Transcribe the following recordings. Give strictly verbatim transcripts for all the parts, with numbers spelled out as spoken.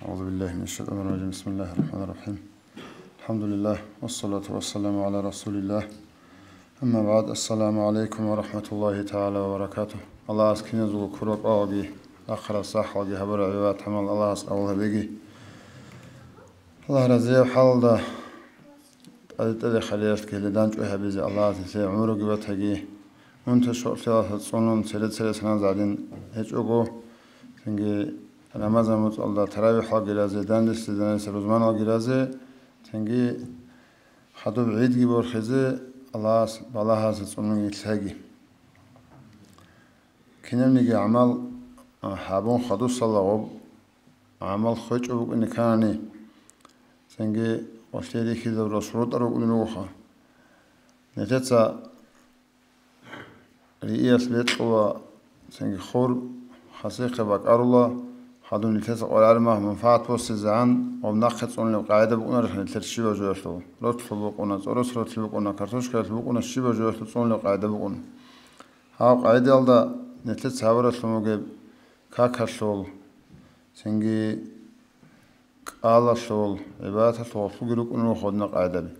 أعوذ بالله من الشيطان الرجيم. بسم الله الرحمن الرحيم. الحمد لله، والصلاة والسلام على رسول الله. أما بعد، السلام عليكم ورحمة الله تعالى وبركاته. Аллагьас киназулго кура къоги, ахират сахалги гьабураб гӀибадат-гӀамал Аллагьас къабул гьабеги. Аллагь разияб хӀалда тӀаде-тӀаде халиялъги гьеле данчӀвай гьабизе Аллагьас нилъее гӀумруги батаги. Унта-щуалъиялъа цӀунун цере-цере саназгӀадин гьечӀого, цинги Рамазан моцӀалда таравихӀалги разе, данделъизаниса рузманалги разе, цинги хадуб гӀидги борхизе Аллагьас балагьазе цӀунун нилъеги. Кинабниги гӀамал, а, гьабун хадусала гъоб гӀамал хвечӀо букӀине ккани, цинги гъолъие рихьизабурал шурутӀал рукӀунел ругоха. Нилъеца рииялъ бекьула, цинги хур хасихъе бакӀарула, хадуб нилъеца къваригӀараб мах манфагӀат босизегӀан, гъоб нахъе цӀунулеб къагӀида букӀунарелъул нилъер щибаб жоялъул, ролъул букӀуна, цӀорос ролъул букӀуна, картошкаялъул букӀуна, щибаб жоялъул цӀунулеб къагӀида букӀуна. Гьаб къагӀидаялда нилъеца гьабуралъун бугеб какалъул, цинги кӀалалъул, гӀибадаталъул гъорлъулги рукӀунел руго гьадинал къагӀидаби.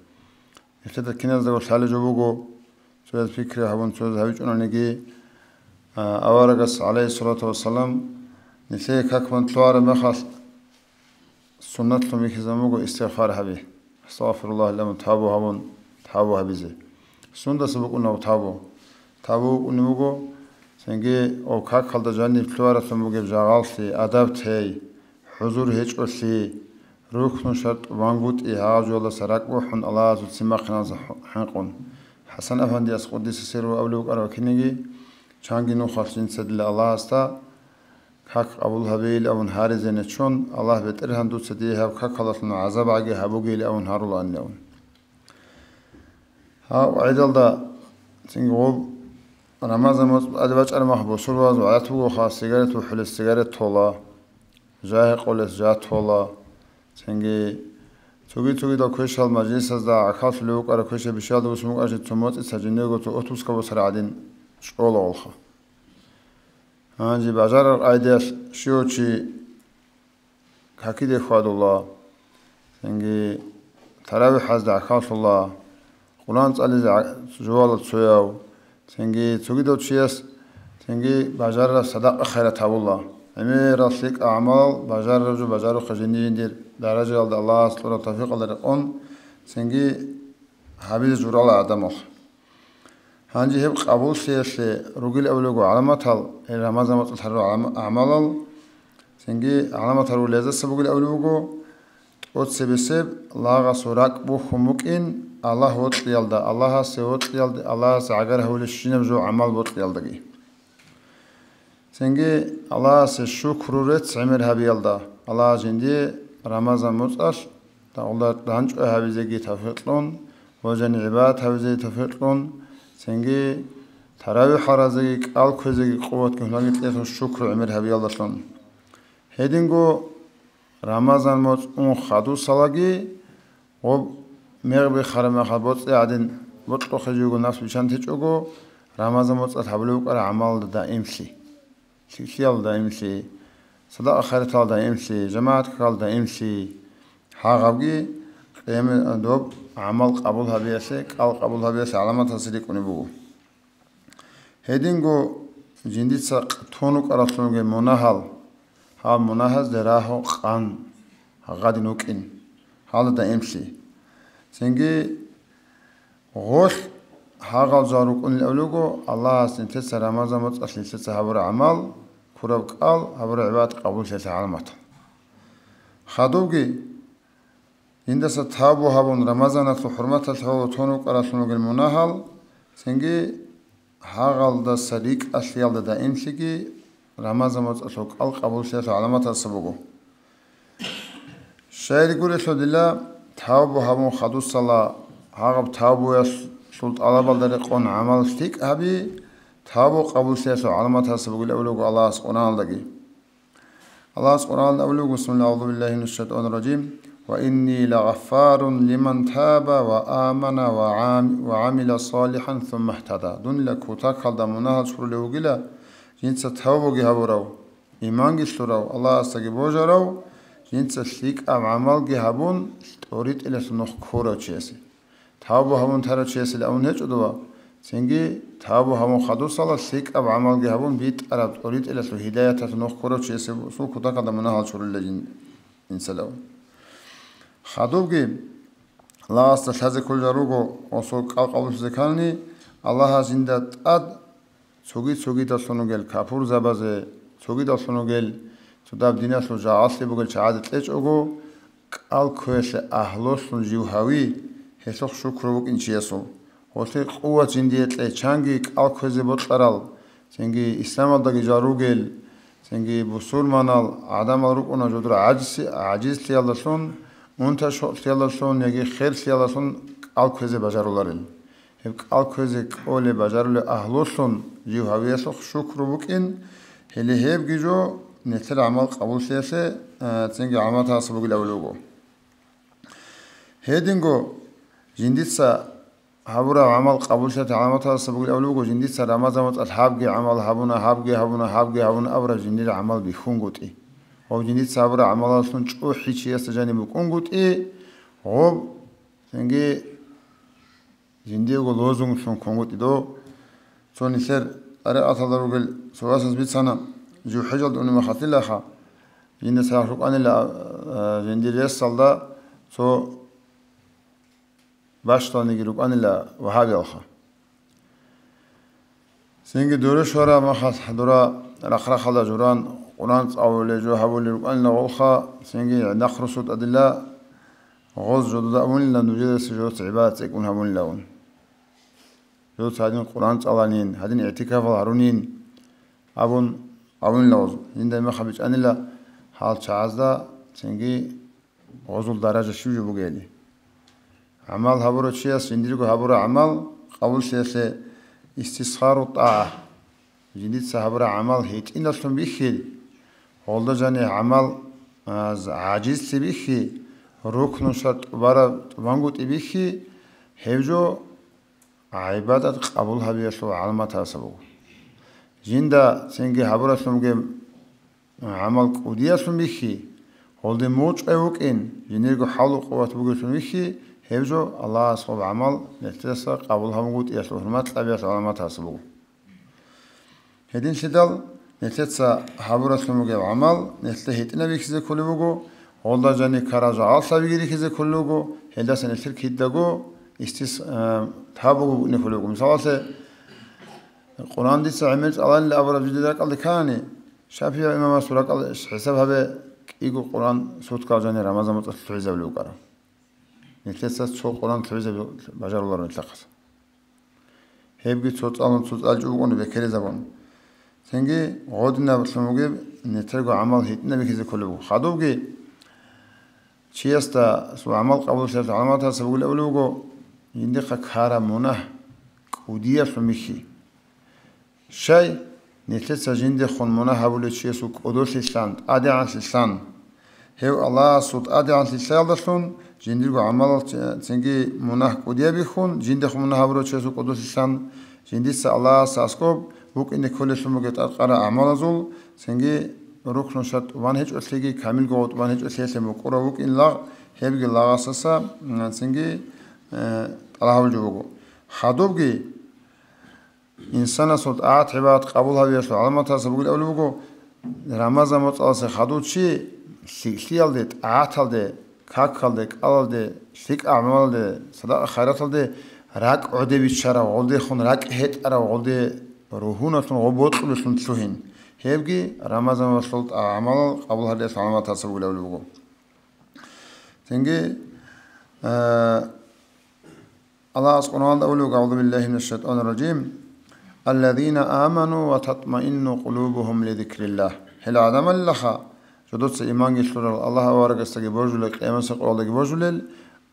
Нилъеда киназдаго лъалеб жо буго, цояз пикри гьабун, цояз гьабичӀониги, а, аварагас, гӀалайгьиссалату вассалам, нилъее как бан лъугӀараб мехалъ, суннатлъун бихьизабун буго истигъфар гьаби. Астагъфируллагь абун, тавбу гьабун, тавбу гьабизе. Сундаса букӀунеб тавбу? Тавбу букӀунеб буго, цинги гьав какалда жаниб лъугӀараблъун бугеб жагьаллъи, адаб тей, хӀузур гьечӀолъи, рукну-шартӀ вангутӀи, гьагъаб жоялдаса ракӀ бухӀун Аллагьасул ццин бахъиналдаса хӀу-, хӀинкъун. ХӀасан-афандияс, къуддиса сирругьу, абулеб букӀараб кинеги, чанги нухалъ жинца дила Аллагьасда как къабул гьабейилан абун гьаризе нечон, Аллагь, БетӀергьан, дуца дие гьаб какалдалъун гӀазаб гӀаги гьабугейилан абун гьарулаанилан. Гьаб къагӀидалда цинги гъоб Рамазан моцӀ тӀаде бачӀараб мах бусурбабаз гӀадат бугоха, сигарет бухӀулес сигарет тола, жа гьекъолес жа тола, цинги цоги-цогидал квешал мажлисазда гӀахьаллъулев вукӀарав квешаб бищалда бусун букӀарчи цо моцӀица жиндирго цо отпускаялде босараб гӀадин чӀола гъолха. Гьанже бажарараб къагӀидаялъ щивав чи какиде хьвадула, цинги таравихӀазда гӀахьаллъула, Къуръан цӀализе гӀа-, жувала цояв, цинги цогидав чияс, цинги бажарараб садакъа-хайрат гьабула. ГӀемерал лъикӀал гӀамалал бажарараб жо бажарухъе жинди-жиндир даражаялда Аллагьас кьураб тавфикъалда рекъон, цинги гьабизе журала гӀадамал. Гьанже гьеб къабуллъиялъе ругел абулего гӀаламатал, гьел Рамазан моцӀалъ гьарурал гӀалам-, гӀамалал, цинги гӀаламатал ругелазаса бугел абулеб буго, тӀоцебесеб лагъасул ракӀ бухьун букӀин Аллагь вокьиялда, Аллагьасе вокьиялда, Аллагьасе гӀагар гьавулебщинаб жо гӀамал бокьиялдаги. Цинги Аллагьасе шукру рецц гӀемер гьабиялда, Аллагьас жиндие Рамазан моцӀалъ дагъулда данчӀвай гьабизеги тавфикълъун, ва жани гӀибадат гьабизеги тавфикълъун, цинги таравихӀ гьаразеги, кӀал кквезеги къуватги гьунаги кьелъун шукру гӀемер гьабиялдалъун. Гьединго Рамазан моцӀ ун хадусалаги, гъоб мегъ бихараб мехалъ боцӀи гӀадин бокьухъе живго напс биччан течӀого, Рамазан моцӀалъ гьабулеб букӀараб гӀамалалда даимлъи, лъикӀлъиялда даимлъи, садакъа-хайраталда даимлъи, жамагӀат какалда даимлъи, гьагъабги къиямасеб доб гӀамал къабул гьабиялъе, кӀал къабул гьабиялъе гӀаламатасе рикӀкӀунеб буго. Гьединго жиндица тун рукӀаралъун ругел мунагьал, гьал мунагьазде рагьу къан гьагъадин вукӀин, гьалда даимлъи. Цинги гъолъ гьагъал жал рукӀунел авлуго, Аллагьас нилъеца Рамазан моцӀалъ нилъеца гьабураб гӀамал, ккураб кӀал, гьабураб гӀибадат къабуллъиялъе гӀаламатал. Хадубги, Диндаса тавбу гьабун, Рамазаналъул хӀурматалъе гьавун тун рукӀаралъун ругел мунагьал, цинги гьагъалдаса рикӀкӀалъиялда даимлъиги Рамазан моцӀалъул кӀал къабуллъиялъул гӀаламаталдаса буго. Щайгурелъул дила тавбу гьабун хадусала, гьагъаб тавбуялъул тӀалабалда рекъон гӀамал лъикӀ гьаби, тавбу къабуллъиялъул гӀаламаталдаса бугилан абулеб буго Аллагьас Къуръаналдаги. Аллагьас Къуръаналда абулеб буго, бисмилла, аъузу биллахи минаш шайтанир ражим, «Ва инни лагъаффарун лиман таба ва амана ва гӀам-, ва гӀамила салихан сумма гьтада». Дунила кутакалда мунагьал чурулев вугила, жинца тавбуги гьабурав, иманги лъурав, Аллагьасдаги божарав, жинца лъикӀаб гӀамалги гьабун, тӀоритӀилалъул нух ккурав чиясе. Тавбу гьабун тарав чиясел абун гьечӀо дова, цинги тавбу гьабун хадусала лъикӀаб гӀамалги гьабун битӀараб тӀоритӀилалъул гьидаяталъул нух ккурав чиясе бусул кутакалда мунагьал чурулел жин-, инсалав. Хадубги лагъасда лъазе кколел руго, осул кӀал къабуллъизе ккани, Аллагьас жинда тӀад цоги-цогидаллъун ругел капурзабазе, цогидаллъун ругел цодаб диналъул жагьаллъи бугел чагӀаде кьечӀого, кӀал кквеялъе агьлулъун жив гьави, гьелъухъ шукру букӀин чиясул. Гьелъие къуват жиндие кье, чанги кӀал кквезе бокьарал, цинги исламалдаги жал ругел, цинги бусурманал гӀадамал рукӀуна жодор гӀаджиси-, гӀаджизлъиялдалъун, унта-щокълъиялдалъун яги херлъиялдалъун кӀал кквезе бажаруларел. Гьеб кӀал кквезе кӀолеб бажарулел агьлулъун жив гьавиялъухъ шукру букӀин, гьеле гьебги жо нилъер гӀамал къабуллъиялъе, а, цинги гӀаламаталъа бугилан абулеб буго. Гьединго жиндица гьабураб гӀамал къабуллъиялъе гӀаламаталъа бугилан абулеб буго, жиндица Рамазан моцӀалъ гьабги гӀамал гьабуна, гьабги гьабуна, гьабги гьабуна абураб жиндир гӀамал бихьунгутӀи. Гъоб жиндица гьабураб гӀамалалъун чӀухӀи чиясда жаниб букӀунгутӀи, гъоб цинги жиндиего лозунглъун ккунгутӀи дов. Цо нилъер тӀарикъаталда ругел цо васас бицана, жив хӀежалда унеб мехалъилаха, жинда цадахъ рукӀанила, а, жиндир ресалда цо бащдалниги рукӀанила вагьабиялха. Цинги дуре щвараб мехалъ дура рахъ-рахъалда журан Къуран цӀалулел жо гьабулел рукӀанила гъолха, цинги гӀинахъ русу тӀадила гъоз жодада абунила нужедасе жодоца гӀибадат цӀикӀкӀун гьабунилавун. Жодоца гьадин Къуран цӀаланин, гьадин игӀтикафал гьарунин абун абунила гъоз. Жинда мехалъ бичӀанила гьал чагӀазда цинги гъозул даража щиб жо бугели. ГӀамал гьабурав чияс жиндирго гьабураб гӀамал къабуллъиялъе истисгъару тӀагӀа, жиндица гьабураб гӀамал гьитӀиналъун бихьи, гъолда жаниб гӀамал, а, гӀажизлъи бихьи, рукну шартӀ бараб тӀубангутӀи бихьи, гьеб жо гӀибадат къабул гьабиялъул гӀаламаталъа буго. Жинда цинги гьабуралъун бугеб гӀамал кӀудиялъун бихьи, гьолде мугъчӀвай вукӀин, жиндирго хӀалу-къуват бугелъун вихьи, гьеб жо Аллагьас гьеб гӀамал нилъеца къабул гьабунгутӀиялъул, хӀурмат кьабиялъул гӀаламаталъа буго. Гьединлъидал нилъеца гьабуралъун бугеб гӀамал нилъеда гьитӀинаб бихьизе кколеб буго, гъолда жаниб ккарал жагьаллъабиги рихьизе кколеб буго, гьелдаса нилъер кидаго истис-, э, табуго букӀине кколеб буго. Мисалалъе, Къуран дица гӀемер цӀаланила абураб жидер ракӀалде ккани, ШафигӀи имамасул ракӀалде хӀисаб гьабе, кӀиго Къуран суткал жанир Рамазан моцӀалъ лъугӀизабулеб букӀараб. Нилъеца цо Къуран лъугӀизаби бажаруларо нилъехъас. Гьебги цо цӀалун, цо цӀалчӀо букӀуна бекеризабун. Цинги гъодинаб лъун бугеб нилъерго гӀамал гьитӀинаб бихьизе кколеб буго. Хадубги чиясда гӀамал къабуллъиялъул гӀаламаталъа бугилан абулеб буго, жиндихъа ккараб мунагь кӀудиялъун бихьи. Щай? Нилъеца жиндехун мунагь гьабулев чиясул кӀодолъилъан, тӀадегӀанлъилъан. Гьев Аллагьасул тӀадегӀанлъилъаялдалъун жиндирго гӀамалал цинги мунагь кӀудияб бихьун, жиндехун мунагь гьабурав чиясул кӀодолъилъан, жиндица Аллагьасда аскӀоб букӀине кколелъун бугеб тӀадкъараб гӀамалазул, цинги рукну шартӀ тӀубан гьечӀолъиги, камилго гъоб тӀубан гьечӀолъиялъе мукӀурав вукӀин лагъ, гьебги лагъасаса, м, цинги, э, тӀалаб гьабулеб жо буго. Хадубги, инсанасул тӀагӀат-гӀибадат къабул гьабиялъул гӀаламаталъа бугилан абулеб буго, Рамазан моцӀалъе хадув чи лъикӀлъиялде, тӀагӀаталде, какалде, кӀалалде, лъикӀ гӀамалалде, садакъа-хайраталде ракӀ гӀодобиччарав, гъолдехун ракӀ гьетӀарав, гъолде ругьуналъун гъоб бокьулелъун лъугьин. Гьебги Рамазаналъул тӀагӀамал къабул гьариялъул гӀаламаталъа бугилан абулеб буго. Цинги, э, Аллагьас Къуръанда абулеб: «Аузу биллахи минаш шайтанир ражим. Аллазина аману ва татмаинну къулубухум ли зикриллагь». Гьел гӀадамалилаха, жодоца иманги лъурал, Аллагь аварагасдаги божулел, къиямасеб къоялдаги божулел,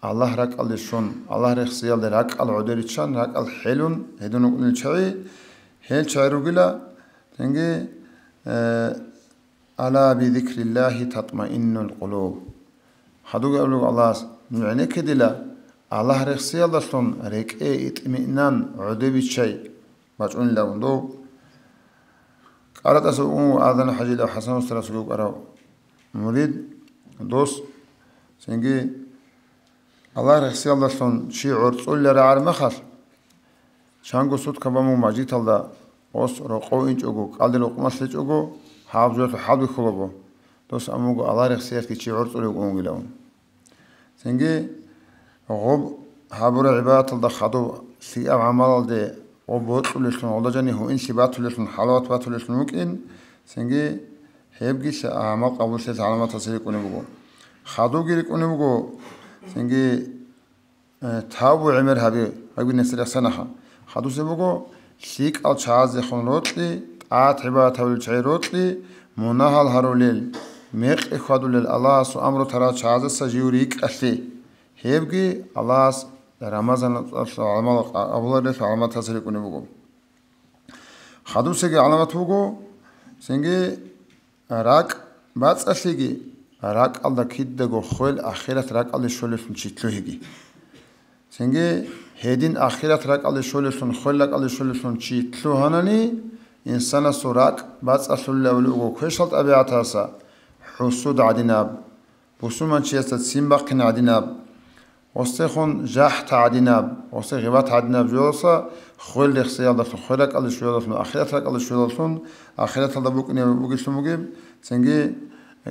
Аллагь ракӀалде щун, Аллагь рехсиялде ракӀал гӀодориччан, ракӀал хӀелун гьедин рукӀунел чагӀи, гьел чагӀи ругила, цинги, э, «Ала би зикриллагьи татмаиннул къулуб». Хадуги абулеб Аллагьас: «Ну гӀенекке дила, Аллагь рехсиялдалъун рекӀее итмиинан гӀодобиччай бачӀунилавун дов». КӀаратӀаса угун ва Азан ХӀажидав ХӀасан устарасулев вукӀарав мурид, Дос, цинги Аллагь рехсиялдалъун чи гӀорцӀулел рагӀараб мехалъ, чанго сутка бамун мажгиталда гъос рокъов инчӀого, кӀалдир рукъмалъ лъечӀого, гьаб жоялъул хӀалбихьулабо, дос абун буго Аллагь рехсиялъги чи гӀорцӀулев вугилан. Цинги гъоб гьабураб гӀибадаталда хадуб лъикӀаб гӀамалалде гъоб бокьулеллъун, гъолда жани гьуинлъи батулеллъун, хӀалават батулеллъун вукӀин, цинги гьебги лъа-, гӀамал къабуллъиялъе гӀаламатазе рикӀкӀунеб буго. Хадубги рикӀкӀунеб буго, цинги, э, тавбу гӀемер гьаби, гьабги несер ихсанаха. Хадусеб буго, лъикӀал чагӀаздехун рокьи, тӀагӀат-гӀибадат гьабулел чагӀи рокьи, мунагьал гьарулел, мекъи хьвадулел Аллагьасул амру тарал чагӀаздаса жив рикӀкӀалъи. Гьебги Аллагьас Рамазан моцӀалъул гӀамал къабуларелъул гӀаламатазе рикӀкӀунеб буго. Хадусебги гӀаламат буго, цинги ракӀ бацӀцӀалъиги, ракӀалда кидаго хвел ахират ракӀалде щолеллъун чи лъугьиги. Цинги гьедин ахират ракӀалде щолеллъун, хвел ракӀалде щолеллъун чи лъугьанани, инсанасул ракӀ бацӀцӀалъулев вуго квешал тӀабигӀатаса, хӀусуд гӀадинаб, бусурманчиясда ццин бахъин гӀадинаб, гъосдехун жахӀта гӀадинаб, гъосде гъибат гӀадинаб жоялдаса, хвел рехсиялдалъун, хвел ракӀалде щвеялдалъун, ахират ракӀалде щвеялдалъун, ахираталда букӀине бугелъун бугеб, цинги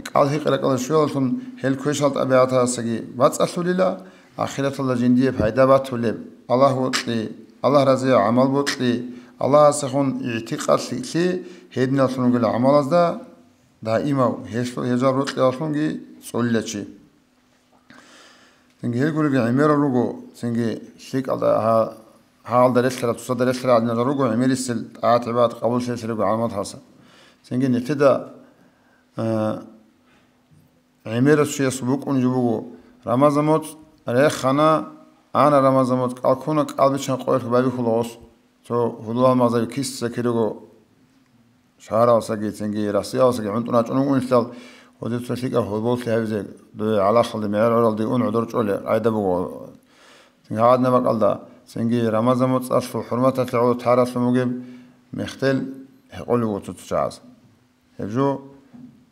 кӀалгьикъи ракӀалде щвеялдалъун, гьел квешал тӀабигӀатасаги бацӀцӀалъулила, ахираталда жиндие пайда батулеб, Аллагь вокьи, Аллагь разияб гӀамал бокьи, Аллагьасехун игӀтикъад лъикӀлъи, гьединаллъун ругел гӀамалазда даимав гьелъул гьезал рокьияллъунги цӀолила чи. Цинги гьел гуребги гӀемерал руго, цинги лъикӀалда гьа-, гьагъалда релълъарал, цоцазда релълъарал гӀадинал руго, гӀемерисел тӀагӀат-гӀибадат къабуллъиялъе руго гӀаламат гьаса. Цинги нилъеда, э, гӀемерав чияс букӀун жо буго, Рамазан моцӀ рехана, ана Рамазан моцӀ кӀал ккуна, кӀал биччан къоялъ бабихьула гъос. Цо гьудулал мазаби кисса кирего шагьаралсаги, цинги Россиялсаги гӀунтӀун рачӀун вугӀунилъал, гьудир цо лъикӀаб гьоболлъи гьавизе, дуе гӀалахалде, мегӀер гӀуралде ун гӀодор чӀолей къайда буго. Цинги гьагъадинаб бакӀалда, цинги Рамазан моцӀалъул хӀурматалъе гӀоло таралъун бугеб мехтел гьекъолев вуго цо-цо чагӀаз. Гьеб жо,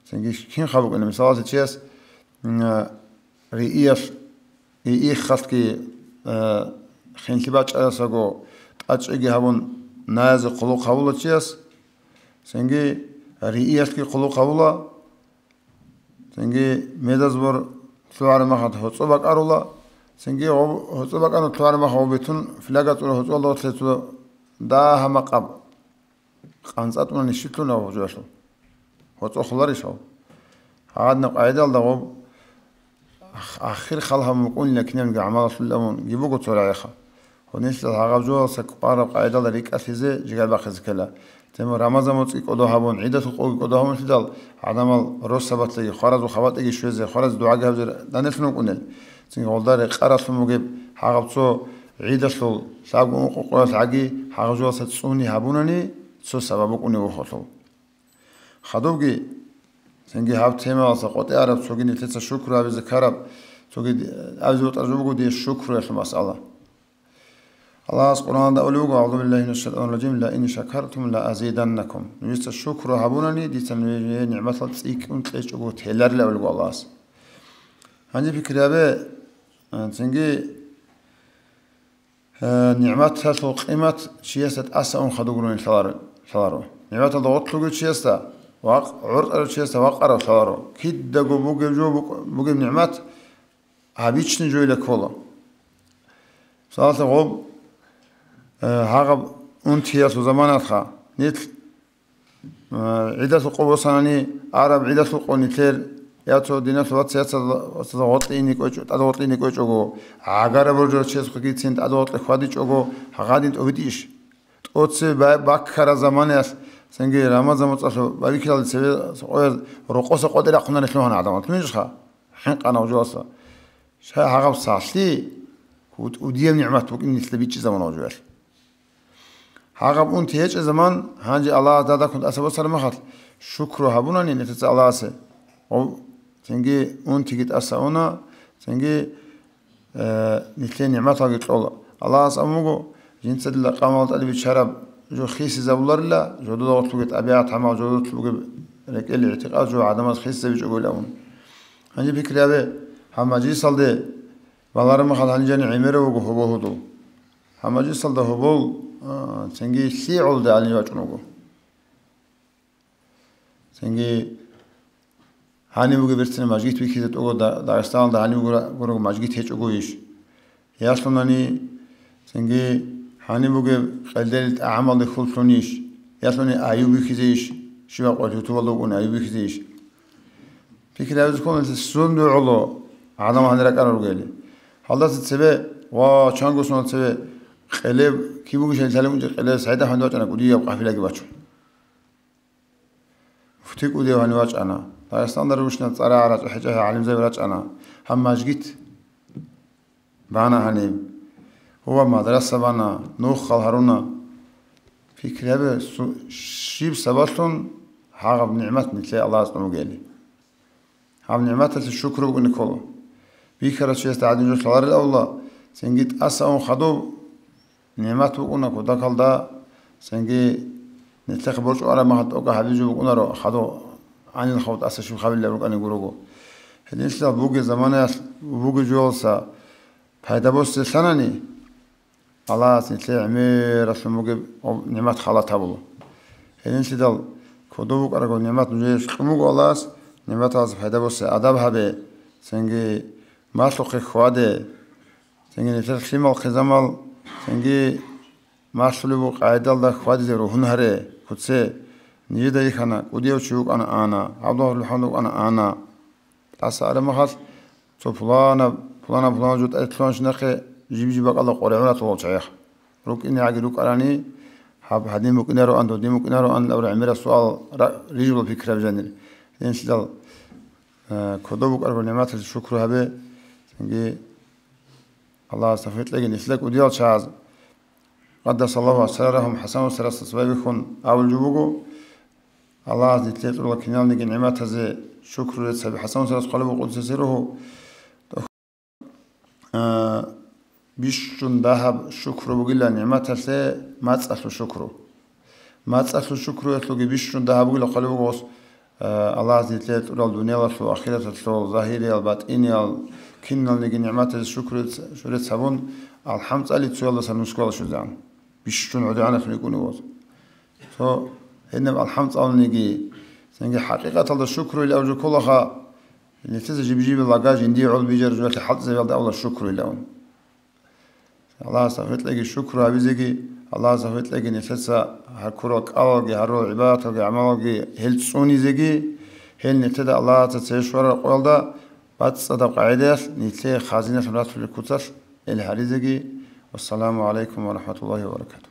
цинги кин хаб букӀина, мисалалъе, чияс, м, рииялъ, иихалъги, э, хинлъи бачӀарасаго тӀачӀиги гьабун, наязе хъулухъ гьавула чияс, цинги рииялъги хъулухъ гьавула, цинги медазбур лъугӀараб махалъ гьоцӀо бакӀарула, цинги гъоб-, гьоцӀо бакӀарун лъугӀараб махалъ гъоб бетун, фляга цӀура гьоцӀолда гъорлъе цо дагьа макъаб. КъанцӀа тӀунани щилълъун гьав гьужалъул? ГьоцӀо холарищ гьав? Гьагъадинаб къайдалда гъоб ах-, ахир хал гьабун букӀунила кинабниги гӀамалалъулъ абун гиб буго цо рагӀиха. Гьунилъал гьагъаб жоялса кӀвараб къайдалда рикӀкӀалъизе жигар бахъизе ккела. Тема Рамазан моцӀги кӀодо гьабун, гӀидалъул къоги кӀодо гьабунлъидал, гӀадамал росабалъеги, хваразул хабатӀиги щвезе, хваразе дугӀаги гьабизе данделъун букӀунел. Цинги гъолда рекъаралъун бугеб гьагъаб цо гӀидалъул лъабго ункъо къоялъ гӀаги гьагъаб жоялса цӀуни гьабунани цо сабаб букӀунеб вухалъул. Хадубги, цинги гьаб темаялса къотӀи араб цоги нилъеца шукру гьабизе ккараб, цоги абизе бутӀараб жо буго дие шукруялъул масъала. Аллагьас Къуръаналда абулеб буго, «أعوذ بالله من الشيطان الرجيم، لئن شكرتم لأزيدنكم». Нужеца шукру гьабунани, дица нужее нигӀматал цӀикӀкӀун кьечӀого теларила абулеб буго Аллагьас. Гьанже пикри гьабе, а, цинги, а, нигӀматалъул къимат чиясда тӀаса ун хадуб гурони лъалар-, лъаларо. НигӀматалда гъорлъ вугев чиясда, вакъ-, гӀоркьарав чиясда вакъарав лъаларо. Кидаго бугеб жо, буг-, бугеб нигӀмат гьабични жойила ккола. Мисалалъе, гъоб, э, гьагъаб унтиялъул заманалъха, нилъ, э, гӀидалъул къо босанани, араб гӀидалъул къо нилъер, я цо диналъул вацасда, вацасда гъоркье ине кӀвечӀо-, тӀад гъоркье ине кӀвечӀого, гӀагараб боржарав чиясухъегицин тӀад гъоркье хьвадичӀого, гьагъадин тӀобитӀищ? ТӀоцебе ба-, баккараб заманаялъ, цинги Рамазан моцӀалъул барикалде цебе къояз рокъоса къотӀи рахъунарелъул гьанна гӀадамал. ЛъугьинчӀха, хӀинкъана гьужаласа. Щай гьагъаб сахлъи, кут-, удияб нигӀмат букӀин нилъеда бичӀчӀизабуна гьужуялъ. Гьагъаб унти гьечӀеб заман, гьанже Аллагьас дадаккун тӀаса босараб мехалъ, шукру гьабунани нилъеца Аллагьасе. Гъов, цинги унтиги тӀаса уна, цинги, э, нилъее нигӀматалги кьола. Аллагьас абун буго, жинца дила къамал тӀаде биччараб жо хисизабуларила, жодода гъорлъ бугеб тӀабигӀат-гӀамал, жодода гъорлъ бугеб рекӀел-игӀтикъад жо гӀадамаз хисизабичӀого илан. Гьанже пикри гьабе, гьаб мажлисалде балараб мехалъ гьаниб жаниб гӀемерав вуго гьобол гьудул. Гьаб мажлисалда гьобол, а, цинги лъигӀолде гьаниб вачӀун вуго. Цинги гьаниб бугеб берцинаб мажгит бихьизе тӀого, Да-, Дагъистаналда гьаниб гура-, гурого мажгит гьечӀогойищ? Ялъунани, цинги гьаниб бугеб къелдел тӀагӀамалде хьул лъунищ? Ялъуни аюб бихьизейищ? Щибаб къоялъ ютубалда вукӀун аюб бихьизейищ? Пикри гьабизе ккола, сунда гӀоло гӀадамал гьанир ракӀарал ругели. Гьалдаса цебе ва чанго соналъ цебе къелеб киб бугищали лъалеб унчӀи къелеб СагӀид АхӀмад вачӀана кӀудияб къафилаги бачун. Муфти кӀудияв гьанив вачӀана. Дагъистанда рушна цӀарагӀа рачӀа-хӀечӀа гӀалимзаби рачӀана. Гьаб мажгит бана гьаниб. Гьува мадраса бана, нухал гьаруна. Пикри гьабе, су-, щиб сабаблъун гьагъаб нигӀмат нилъее Аллагьас тӀун бугели. Гьаб нигӀматалъе шукру букӀине ккола. Бихьарав чиясда гӀадин жо лъаларел авла, цинги тӀаса ун хадуб нигӀмат букӀуна кутакалда, цинги нилъехъе борчӀу араб махал тӀокӀаб гьабизе букӀунаро, хадуб гьанил хав тӀаса щиб хабилеб рукӀани гурого. Гьединлъидал бугеб заманаялъ, бугеб жоялдаса пайда босизе лъанани, Аллагьас нилъее гӀемералъун бугеб нигӀмат халат гьабула. Гьединлъидал кодоб букӀараб нигӀмат нужее кьун буго Аллагьас, нигӀматалдаса пайда босе, адаб гьабе, цинги малъухъе хьваде, цинги нилъер лъимал-хъизамал, цинги малъулеб буго къагӀидалда хьвадизе ругьун гьаре, куце, нижеда йихьана, кӀудияв чи вукӀана ана, гӀабдуллагь МухӀаммад вукӀана ана. ТӀаса араб мехалъ, цо пуланаб, пуланаб, пуланаб жо тӀаде лъугьанщинахъе жиб-жиб бакӀалда къваригӀунатал гъолчагӀех. РукӀинегӀаги рукӀарани, гьаб гьадин букӀинароан, додин букӀинароан абураб гӀемераб суал ра-, рижула пикраб жанир. Гьединлъидал, э, кодоб букӀараб нигӀматалъе шукру гьабе, цинги Аллагьас тавфикъ кьеги нилъеда кӀудиял чагӀаз. Къаддасаллагьу асрарагьум, ХӀасан устарасда цебе бихьун абулеб жо буго, Аллагьас нилъее кьурал киналниги нигӀматазе шукру рецц гьабе. ХӀасан устарас хъвалеб буго къудси сирругьу, а, бищун дагьаб шукру бугила нигӀматалъе мацӀалъул шукру. МацӀалъул шукруялъулги бищун дагьаб бугила хъвалеб буго гъос, а, Аллагьас нилъее кьурал дуниялалъул, ахираталъул, загьириял, батӀиниял, киналниги нигӀматазе шукру рецц-, рецц гьабун, алхӀам цӀали цоялдаса нусгоялда щвезегӀан. Бищун гӀодигӀанасул рикӀкӀунев вуго. Цо гьединаб алхӀам цӀалуниги, цинги хӀакъикъаталда шукруйилан абулеб кколаха, нилъеца жиб-жиб лага жиндие гӀоло бижараб жоялъе хӀалтӀизабиялда абула шукруйилан. Аллагьас тавфикъ кьеги шукру гьабизеги, Аллагьас тавфикъ кьеги нилъеца гьарккурал кӀалалги, гьарурал гӀибадаталги, гӀамалалги гьел цӀунизеги, гьел нилъеда Аллагьаца цеве щварараб къоялда бацӀцӀадаб къагӀидаялъ нилъее хазиналъун ратулел куцалъ ил гьаризеги. Вассаламу гӀалайкум ва рахӀматуллагьи ва баракатугь.